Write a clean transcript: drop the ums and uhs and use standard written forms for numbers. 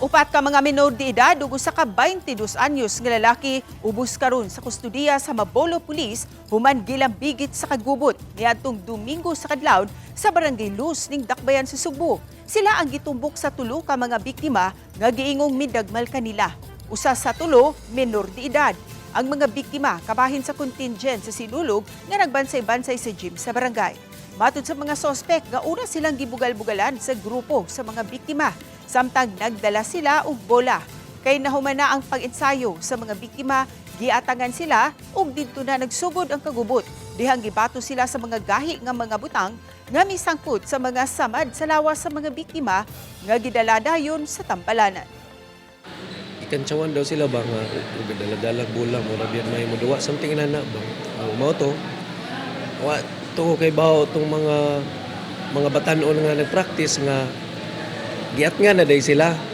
Upat ka mga minor de edad ug usa ka 22 anyos nga lalaki ubos karon sa kustudiya sa Mabolo Police human gilambigit sa kagubot niadtong Domingo sa kadlawon sa Barangay Luz ning Dakbayan sa Sugbo. Sila ang gitumbok sa tulo ka mga biktima nga giingong midagmal kanila. Usa sa tulo, minor de edad. Ang mga biktima kabahin sa contingent sa Sinulog nga nagbansay-bansay sa gym sa barangay. Matod sa mga sospek nga una silang gibugal-bugalan sa grupo sa mga biktima samtang nagdala sila og bola. Kay nahuman na ang pag-ensayo sa mga biktima, giatangan sila ug didto na nagsugod ang kagubot. Dihang gibato sila sa mga gahi nga mga butang nga misangpot sa mga samad sa lawas sa mga biktima nga gidala dayon sa tampalanan. Ikantsawan daw sila ba nga ug dala-dala bola, mura biyan may moduwa, something inana ba. Ang mao to, wa to kay bawo tong mga batan-on nga nagpractice nga giat nga na day sila.